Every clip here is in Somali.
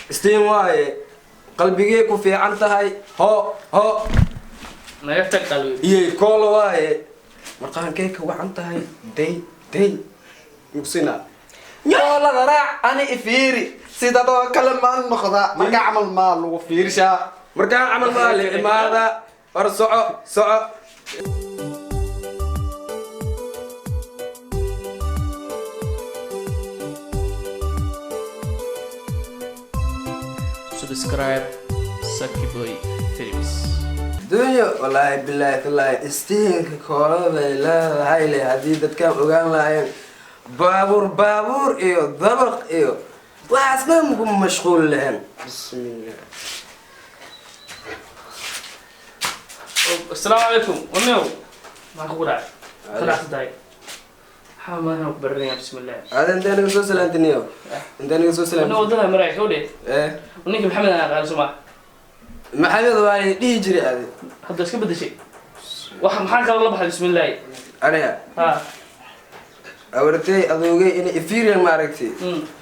Istiin waaye, qalbigee ku fiican tahay, ho ho. Naga tag qalbi. Iyo koolo waaye, marqaankee ka wacan tahay, day day mugsina. Koolada raac, ani ifiiri, sidadoo kale maan noqda markaa camal maa lagu fiirshaa. Markaan camal maa la imaada hor, soco soco. Subscribe Saki Boy Films. Dunyo, wallaahi bilaahi tallaahi, istiinka kooladay leedahay le haddii dadkaan ogaan lahaayeen, baabuur baabuur iyo dabaq iyo waxaas dhan ku mashquul lahayn. Bismillah. Asalaamu calaykum. Wanow maxaa kugu dhacay? Ka dhacsan tahay, maxaa madaxan ku baranaya? Bismillah. Aada intee naga soo salaantiniyo, intee naga soo wana salaantin? Wadada maraya kawdhe. Eh. Ninka Maxamed aan aqaan soo maa? Maxamed waa la dhihi jiray adi. Hadda iska bedeshay waxa, maxaa kaloo la baxay? Bismillaahi. Aniga? Ha. Awartay adoogay inay ifiriyan maaragtay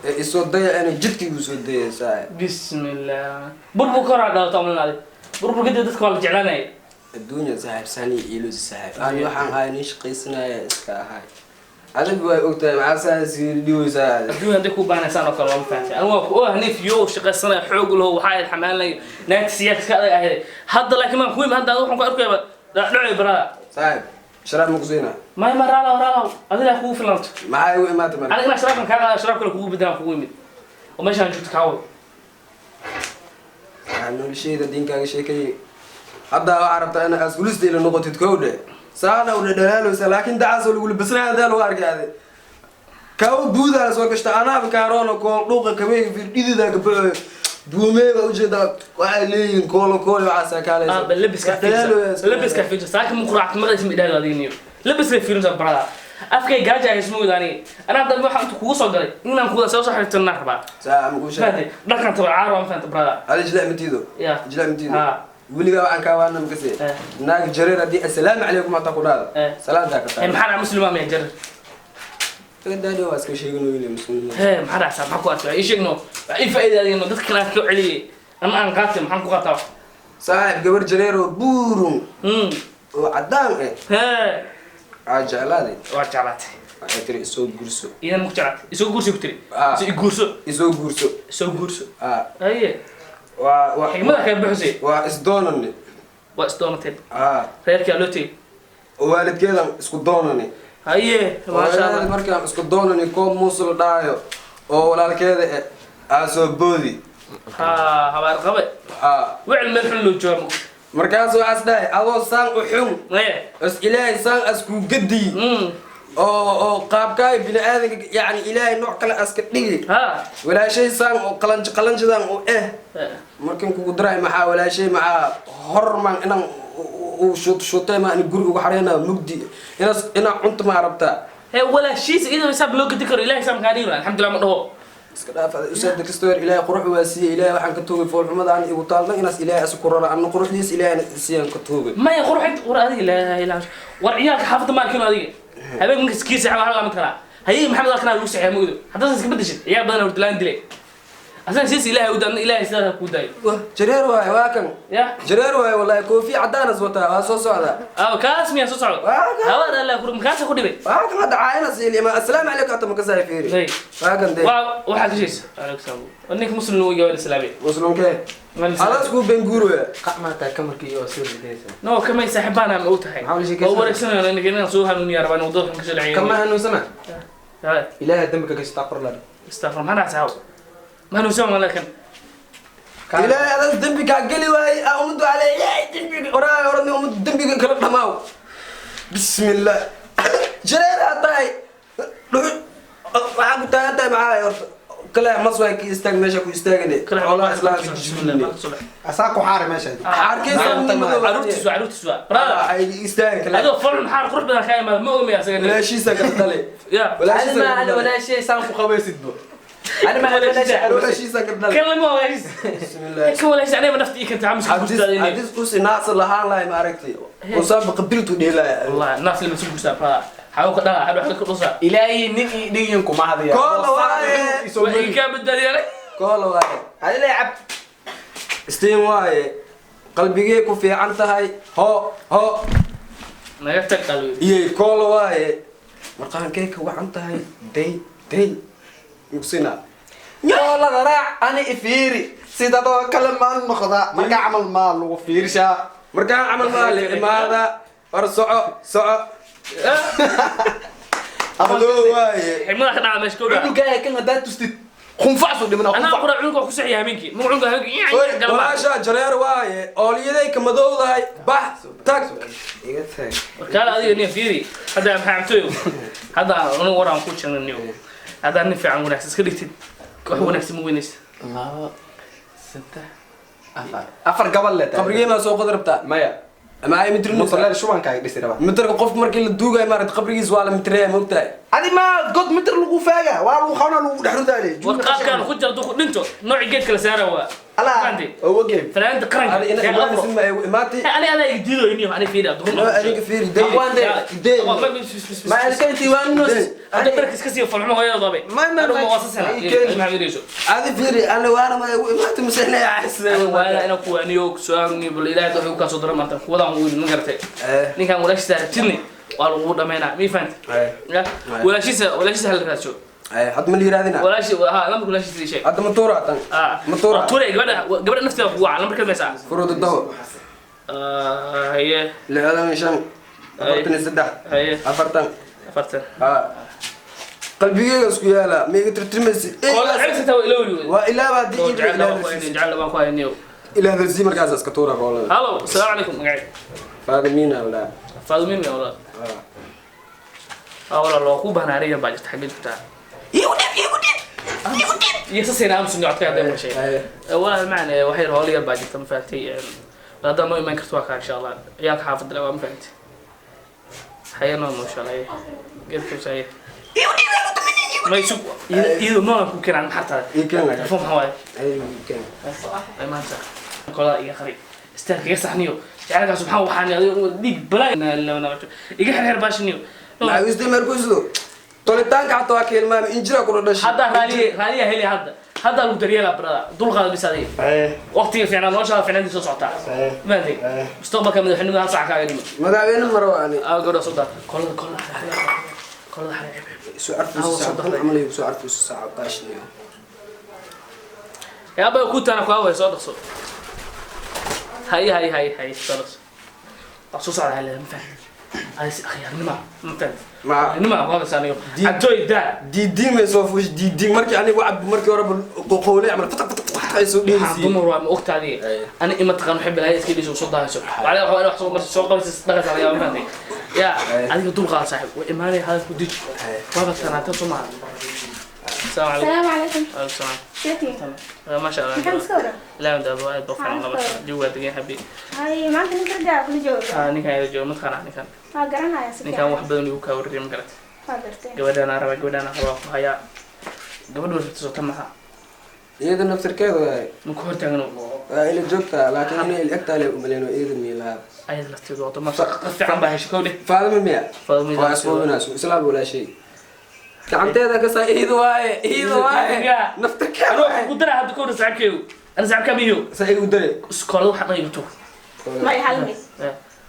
ee isoo daya, inay jidkii igu soo dayay saa. Bismillah, burbur ka hor aa dhalato amlinaadi, burbur kadib dadka waa la jeclaanaya. Adduunya saaxiib sani iilos saaxiib, aan waxaan ahay nin shaqaysanaya iska ahay, adig way ogtahay, maxaa saa sii dhiwaysaa adig? Adduunya hadday kuu baahnaysaan oo kale waa ma fahamtay. Anigu waa ku oh nin fiyo shaqaysanaya, xoog laho, waxaa ahayd xamaalanay naagta siyaadka adag ahayd. Hadda laakiin maan kuwim hadda waxaan ku arkayaa dhacdhacay barada. Saaxiib, sharaab ma ku siinaa? May ma, raalaw raalaw, adigaa kugu filanto. Maxaa igu imaatay marka? Aniga inaa sharaabkan kaa qaada, sharaab kale kugu bedelaan kugu imid oo meeshaan joogto kaa wado. Waxaa noloshayda diinkaaga sheekayay, hadda waxaa rabtaa inaad askulista ila noqotid kowdhe, saana u dhadhalaaleysa, laakiin dacaasoo lagu labasnaya hadaa lagu arkay adi kaw buudaa la soo gashta, anaaba kaaroona kool dhuuqa kabeyga firdhididaa kabaxoyo buumeeba ujeedaa, waxay leeyihiin koolo koolo waxaasaa kaalaysa. Aaba labiska fiirsa, labiska fiirsa, saaka mu quraacta maqdis ma idhaahdo adiga niyo labiska fiirsa barada afkay gaaja ay isma wada. Aniga anaa dambe waxaan inta kugu soo galay inaan kuwada soo xirtana rabaa. Saa ma kuu sheegay? Fahamtay dharkan tabar caaro ma fahamtay barada? Adi jilaac matiido. Ya. Jilaac matiido. Ha. Weligaa waxaan kaa waana makase. Eh. Naag jareer haddii assalaamu calaykum hataa ku dhaada. Eh. Salaantaa ka ee tahay. Maxaa dhaca muslima miya jarir? Daadi waa iska sheegin weli muslimiin. Hee, maxaa dhacsaa? Maxaa ku arkay? Ii sheegno wax ii faa'iida adiga no dadka kale aan ka celiyay ama aan qaatay, maxaan ku qaataa wax? Saaxiib, gabar jareer oo buurun oo caddaan eh hee aa jeclaaday. Waa jeclaatay. Waxay tiri isoo guurso. Idan ma ku jeclaatay? Isoo guurso ku tiri? Ah. Isoo guurso. Isoo guurso. Isoo guurso. Aa. Haye. Waa xigmada kala buxusay. Waa isdoonane. Waa isdoonateen. Aa. Reerkaa loo tegey. Oo waalidkeedan isku doonane. Haye, maasha walaalkeeda Allah. Markaan isku doonane, koob muus la dhaayo oo walaalkeeda eh aa soo boodi. Ha, habaar qabe. Aa. Wicil meel xun loo jooga. Markaas waxaas dhahay adoo saan u xun haye is ilaahay saan askuu gadiy oo qaabkaay bini aadanka, yacni ilaahay nooc kale aska dhigi. Ha. Walaashay saan oo qalanj qalanjadan oo eh markan kugu daray, maxaa walaashay, maxaa hormaan inaan uu shut shutay, ma ani guriga ugu xareynaa mugdi inaas inaa cunto maa rabtaa? Hee, walaashiisa iyadoo hisaab loo gedi karo, ilahay hisaab kaa dhigi, alxamdulilah ma dhaho. Iska dhaaf usaada kastoo yar, ilaahay qurux waa siiyey. Ilaahay waxaan ka toogay foolxumada aan igu taalna inaas ilaahay asu ku rara, anna quruxdiis ilaahay siiyaan ka toogay. Maya, quruxid war adiga laa ilaaha war ciyaalka xaafadda ma arkin adiga habeenka marka iskii seexan waxaa mid kalaa hayay Maxamed alkanaa lagu seexaya mugdo haddaad iska bedeshid ciyaal badan hordilaan dilay asaga siis ilaahay u daadna ilaahay sidaas kuu daayo. Wah, jareer waaye, waa kan. Ya. Jareer waaye, wallahi koofi caddaanas wataa, waa soo socdaa. Aa, kaas miyaa soo socda? Waa kan. Hawaad allah ku makaasa ku dhibay. Waa kan hadda caayanas ilima assalaamu calaykum hata makasaay fiiri. Hey. Waa kan dee. Waa waxaa ka sheegaysa alaykum salaam, ninka muslim uu yahay islaami. Muslimkee adaas kuu benguuraya? Qacmaata kamarkii oo soo ridaysa. No kamay saaxiibaan ma og tahay. Maxaa ula sheekaysanaya? Waa wareegsanayna ninka inaan soo hanuuniyaa rabaa inuu wadada kan kasoo dhaceeyo. Kama hanuunsana. Ya. Ilaahay dambi ka gashta qorlan. Astagfir, maxaa dhacay? Ma hanuunsan ma laakin. Ilaahay adaas dembi kaa geli waayey aa ummaddu caley ilaahay dembiga oraa oranay ummaddu dembiga kala dhamaaw. Bismillah, jareer aa tahay, waxaa ku taagan tahay maxaa horta kale mas waay ka istaag meesha ku istaagane xoolaha islaamka jijibine. Asaa ku xaari meesha. Xaarkiisa caruurtiis waa, caruurtiis waa brother. Ay istaag kale. Adoo falun xaar qurux badan kaa imaada ma ogmaya asaga walaashiisa kala dale. Ya. Walaashiisa ma kala ana dale. Walaashay saan ku qabaysid bo. Ana ma walaashay. Walaashiisa kala dale. Kan lama walaashiis. Bismillah. Kan walaashiis aniga nafta ii kanta xamus hadis guursaday. Hadis us inaas lahaan lahay ma aragtay usaaba qabiltu dheelaya. Wallahi naas lama soo guursaa brother, xawo ka dhala hadho ka dhusa. Ilaahay nin ii dhigin kuma hadaya. Koola waaye. Waa ii kaa badbaadiyay. Koolo waaye. Adile cab. Steam waaye. Qalbigee ku fiican tahay. Ho ho. Naga tag qalbi. Iyey koolo waaye. Marqaankee ka wacan tahay. Day day. Mugsina. Koolada raac ani ifiiri sidadoo kale maan noqdaa markaa camal maa lagu fiirshaa. Markaan camal maa la imaada. War soco soco. Adoo waaye. Xigmada ka dhacda meesha kowdha. Cunugaaga kan haddaad tustid khunfacsu dhimanaa. Anaa Khunfac. qura cunuga ku saxiya habeenkii. Ma cunuga habeenkii galma. Walaasha jareer waaye. Ooliyaday ka madowdahay. Bax tag. Iga tag. Warkaala adiga nin fiiri. Hadda maxaa cabtooyo? Hadda anu waraan ku jirna niyo. Hadda nin fiican wanaagsan iska dhigtid. Wax wanaagsan ma weynaysa. 2, 3, 4, afar gabal le tahay. Qabrigee maa soo qod rabtaa? Maya. Ama ay mitrinaysaa? Mutaleel shubankaaga dhisi rabaa. Mitarka qof markii la duugayo maaragta qabrigiis waa la mitreeya, moogtahay? Adi ma god mitir lagu faaga waa lagu qabanaa lagu dhex rudaale. War qaabkaan ku jira ku dhinto nooci geedka la saara waa. Ala Fahanti? oo game. Fanaanada qaranka. Adi ina imaanaysin ma igu imaatay. Ani adaa iga diido niyo ani fiiri adduun. No, adiga fiiri day. Aqwaan day. Day. Ma iska intii waan nus. Hadda darka iska siiyo falxumo hooyada dabe. Ma- Anu ma waasasana. ma- keeni. Ma fiiriyso. Adi fiiri ana waana ma igu imaatay mise inay caysay. Waana inaan ku waaniyo su'aal niyo bal Ilaahay wuxuu ka soo dara maanta kuwadaan uu ma garatay. Ninkan walaashiisa aragtidni waa lagu dhameynaa mi fahantay? Ya walaashiisa walaashiisa hal raadso. Hadda ma la yirahdina? Walaashi ha lambarka walaashiisa ii sheeg. Hadda ma tuura tan? Ah, Ma tuura? Tuure gabadha gabadha nafteeda kugu waca lambarkeed maysaa. Furo toddoba. Haye. 65, 43. Haye. 40. 40. Haa. Qalbigeyga isku yaala ma iga tirtirmaysi. Kola cagta waa ilowri. Waa ilaaba haddii oo iibka jecel ilaah baan ku darsiis. jecel baan ku hayniyo. Ilaah darsiis markaas iska tuura koolada. Halo, assalaamu calaykum magacay. Faadimiina la. Faadumin ya walaal. Ah walaal waa ku baahnaa ariga baa jirta xagee joogtaa? Igu dhib igu dhib igu dhib. Iyo sasayna aamusin codka hadday maqashay. Walaal macna waxay howl yar baa jirta ma fahamtay. Haddaa noo imaan karto waa kaa insha Allah. Ciyaalka xaafadda leh waa ma fahamtay. Haye noo insha Allah. Geedka haye. Igu dhib igu dhib. Ma isu iyadoo noolan ku keenaan maxaa tahay? Ii keen. Telefoon maxaa waaye? Ay ii keen. Ay maanta. Kolada iga qari. Istaarka iga saxniyo. Jacaylkaas maxaa waxaan adiga dhiig balaa iga xirxir baashiniyo. Maxaa markuusido? Tolitaanka xataa waa ka hilmaamay injira ku dhashay. Hadda raaliye raaliya heli hadda. Hadda lagu daryeelaa barada. Dulqaad bis adiga. Waqtiga fiicnaa noloshaada fiicnaantii soo socotaa. Maantay. Mustaqbalka madaxweynimada hal saac kaaga dhimo. Madaxweyne maro ani. Aa gabadha soo daa. Kolada kolada kolada xare. Soo arfayso saac camal igu soo arfayso saac baashiniyo. Yaa baa ku taana ku away soo dhaqso. Hay hay hay hay soo dhaqso. Waa soo socdaa ma fahmi. Ay si akhyaarnima ma fahmi. Nima waa saaniyo. Cabtooy daa. Diidiin may soo fuush diidiin markii anigu cab markii hore qoqoolay camal fataq fataq fataq ay soo Waxaan dhehaysiin. Dumar waa ma ogtaadi. Ani ima taqaan waxay bilaayay iska dhiso soo daahayso. Walaal waxa wax soo marsi soo qabaysa dhaqas laga yaabo ma fahantay. Yaa adiga dul qaad saaxiib waa imaanay hadal ku deji. Waaba tanaata soo maaha. Assalaamu calaykum. السلام عليكم. Waalaikum salaam. كيفك؟ ما شاء الله. محمد صورة. لا انت ابو aad baa laba jawi waa degan habi. هاي ما عندنا نرجع كل جو. Ah ninkan ila joogo ma taqaanaa ninkan. ما قرنا يا سكان. Ninkan wax badan igu kaa warramay ma garat. ما قرتين. Gabadhaan aan rabaa gabadhaan aan rabaa ku hayaa. Gabadhu way soo tamaha. Iyada naftirkeeda waay. Ma ku hortaagno. Waa ila joogtaa laakiin aniga ila egtaa le umaleyno iyada miilaha. Ayad lafteedu waa ma fiican baa hesho kowdhe. Faadima miya? Faadima. Waa isqoobinayso islaam walaashay. Gacanteeda ka saa iyada waaye iyada waaye. Naftirkeeda Anuu waaye. ku daraa hadda kowdhe saaxiibkeygu. Ana saaxiibkaa miyo. Saa igu daray. Iskoolada waxaa dhan igu tuur. ما يحلمي.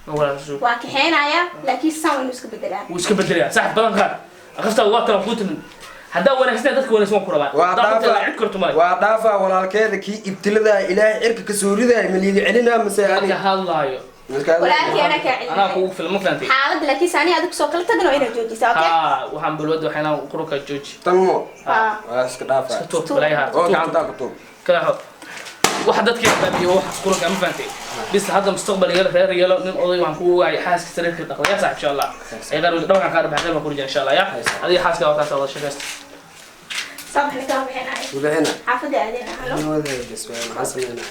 Ma walaasu. واكحين يا لكن ساوي نسك بدلها. Wuu iska bedelayaa saaxiib badan qaad. Aqafta waa tan ku timin. Haddaa wanaagsan dadka wanaagsan waan ku rabaa. Waa Haddaa dhaafa cid karto male. waa dhaafa walaalkeeda kii ibtilada Ilaahay cirka ka soo ridaay ma liiga celinaa mase ani. Marka hadlaayo. ولكن انا Anaa كعلم. kugu filan ma fahantay. حالد لكن ثاني هذوك سوق تدنا وين جوجي اوكي؟ Haa waxaan balwada waxayna quruka jooji. Tan mo. اه Waa iska dhaafa. Iska tuur balaayaha. Oo gacantaa ku tuur. Kala xo. Waxa dadka baabiyo waxa quruka ma fahantay. Bis hadda mustaqbal yar reer yeelo nin oday waxaan ku ogahay xaaska sariirka dhaqda ya saaxiib insha Allah. Ay qaar dhawaan qaar baxay baan ku rujaa insha Allah ya. Adiga xaaska waa ka soo wada sheekaysta. صباح لك بحين Wadaxina. حافظي علينا هلو. Wadaxina bas waa maxaa sameynaa?